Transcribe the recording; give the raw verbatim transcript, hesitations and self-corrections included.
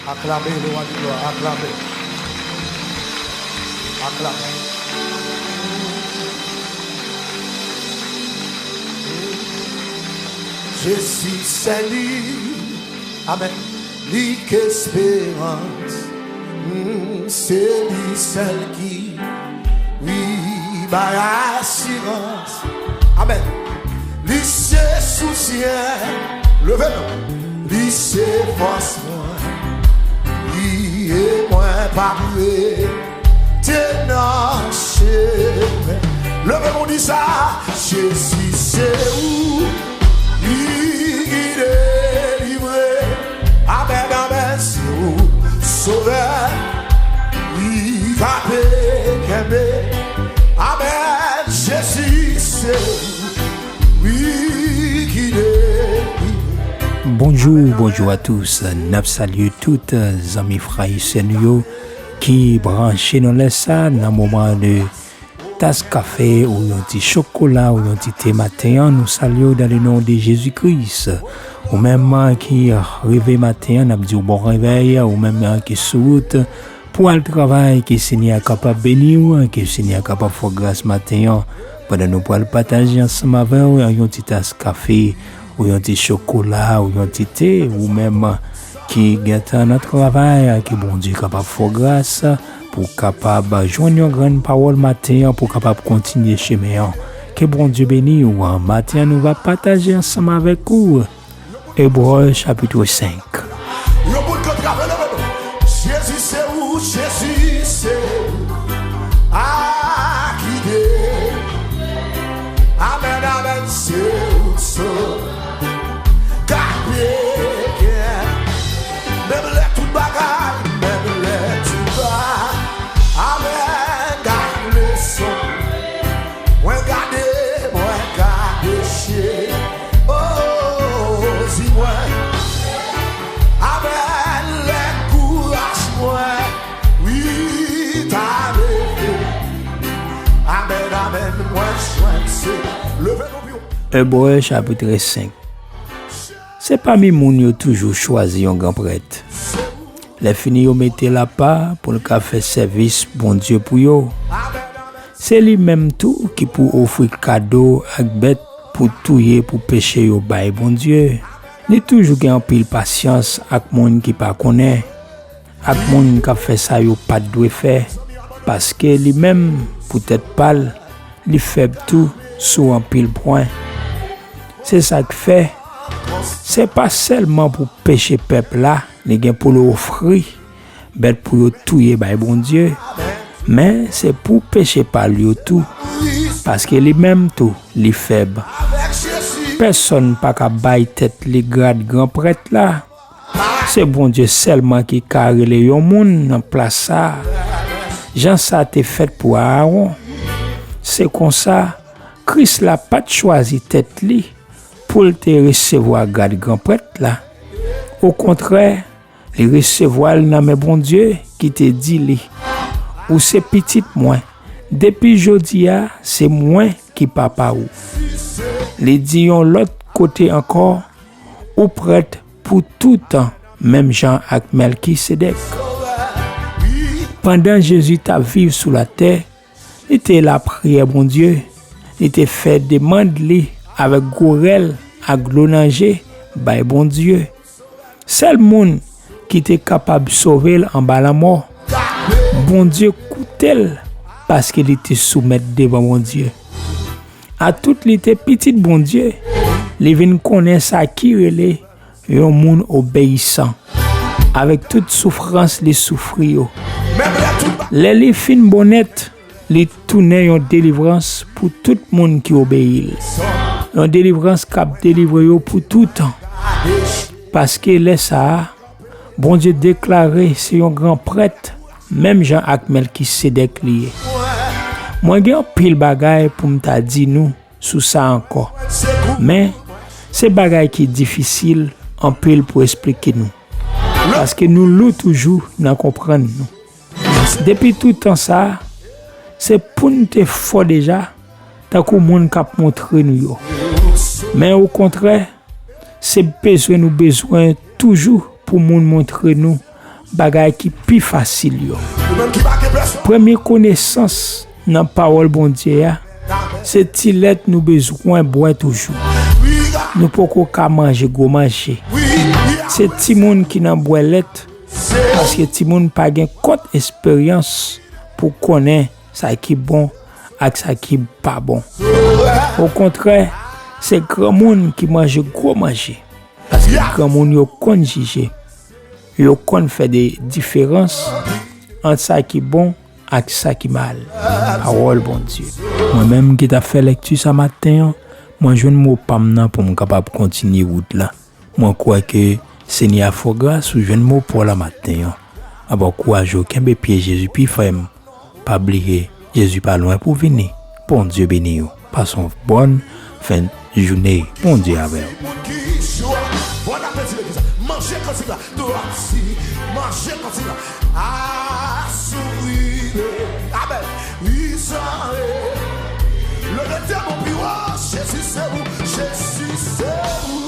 Aklame le rwa de glwa, aklame. Aklame. Jezi se li. Amèn. Li k esperans. Mm, se li sèl ki, wi, bay asirans. Amèn. Li se soutyen. Leve non. Li se fòs mwen. Li e mwen pa pre. Te nan chemen. Leve moun di sa. Jezi se ou. Li ki delivre. Amèn, amèn. Se ou sovè. Li kape kenbe. Amèn. Jezi se ou. Wi ki delivre. Bonjou, bonjou a tous. N ap salye tout, euh, zanmi, frè e sè nou yo ki branche nan lè sa, nan moman de tas kafe ou yon ti chokola ou yon ti te maten an. Nou salye w dans le nom de Jésus-Christ. Ou menm ki reve maten an, n ap di w bon revèy. Ou menm ki sou wout pou al travay, ke Senyè a kapab beni w, ke Senyè a kapab fè w gras maten an. Pandan nou pral pataje ansanm avè w yon ti tas kafe, ou yon ti chokola, ou yon ti te, ou menm ki gentan nan travay, ke Bondye kapab fè w gras pou w kapab jwenn yon grenn pawòl maten an, pou w kapab kontinye chemen an. Ke Bondye beni w. Maten an, nou va pataje ansanm avèk ou Ebre chapit senk. Yon bout kote k ap eleve nou. Jezi se ou, Jezi se ou. A ki de. Amèn, amèn, se ou, se ou. Gade byen. Menm lè tout bagay, menm lè tout bagay. Amèn, gade leson. Mwen gade, mwen gade cheri. Oh, di mwen. Amèn, lè kouraj mwen, wi, ta leve. Amèn, amèn, mwen jwenn se. Leve nou pi wo. Ebre chapit senk. Se pami moun yo toujou chwazi yon gran prèt. Lè fini yo mete l apa pou l ka fè sèvis Bondye pou yo. Se li menm tou ki pou ofri kado ak bèt pou touye pou peche yo bay Bondye. Li toujou gen anpil pasyans ak moun ki pa konnen, ak moun k ap fè sa yo pa t dwe fè, paske li menm, pou tèt pa l, li fèb tou sou anpil pwen. Se sa k fè, se pa sèlman pou peche pèp la, li gen pou l ofri bèt pou yo touye bay Bondye, men se pou peche pa l yo tou, paske li menm tou, li fèb. Pèsonn pa ka bay tèt li grad gran prèt la. Se Bondye sèlman ki ka rele yon moun nan plas sa a, jan sa te fèt pou Aawon. Se konsa, Kris la pa t chwazi tèt li pou l te resevwa grad gran prèt la. Okontrè, li resevwa l nan men Bondye ki te di li, "Ou se pitit mwen, depi jodi a, se mwen ki papa ou." Li di yon lòt kote ankò, "Ou prèt pou toutan, menm jan ak Mèlkisedèk." Pandan Jezi t ap viv sou latè, li te lapriyè Bondye, li te fè demann li avèk gwo rèl ak gwo nanje bay Bondye. Sèl moun ki te kapab sove l anba lanmò, Bondye koute l paske li te soumèt devan Bondye. Atout li te pitit Bondye, li vin konnen sa ki rele yon moun obeyisan, avèk tout soufrans li soufri yo. Lè li fin bon nèt, li tounen yon delivrans pou tout moun ki obeyi l. Yon delivrans k ap delivre yo pou toutan. Paske lè sa a, Bondye deklare se yon gran prèt, menm jan ak Mèlkisedèk li ye. Mwen gen anpil bagay pou m ta di nou sou sa ankò. Men, se bagay ki difisil anpil pou esplike nou. Paske nou lou toujou nan konprann nou. Depi tout tan sa a, se pou n te fò deja, tankou moun k ap montre nou yo. Men okontrè, se bezwen nou bezwen toujou pou moun montre nou bagay ki pi fasil yo. Premye konesans nan pawòl Bondye a, se ti lèt nou bezwen bwè toujou. Nou poko ka manje gwo manje. Se timoun ki nan bwè lèt, paske timoun pa gen kont esperyans pou konnen sa ki bon ak sa ki pa bon. Okontrè, se granmoun ki manje gwo manje, paske granmoun yo konn jije, yo konn fè de diferans ant sa ki bon ak sa ki mal. Pawòl Bondye. Mwen menm ki t ap fè lèkti sa maten an, mwen jwenn mo pa m nan pou m kapab kontinye wout la. Mwen kwè ke Senyè a fè w gras ou jwenn mo pa w la maten an. Ap ankouraje w kenbe pye Jezi pi fèm. Pa bliye, Jezi pa lwen pou vini. Bondye beni w. Pase yon bòn fen jounen. Bondye avè w. Moun ki cho a, bon apeti legliz la. Manje kantik la. Twati, manje kantik la. Asourile. Amen. Izare. Leve de men pi wo. Jezi se ou. Jezi se ou.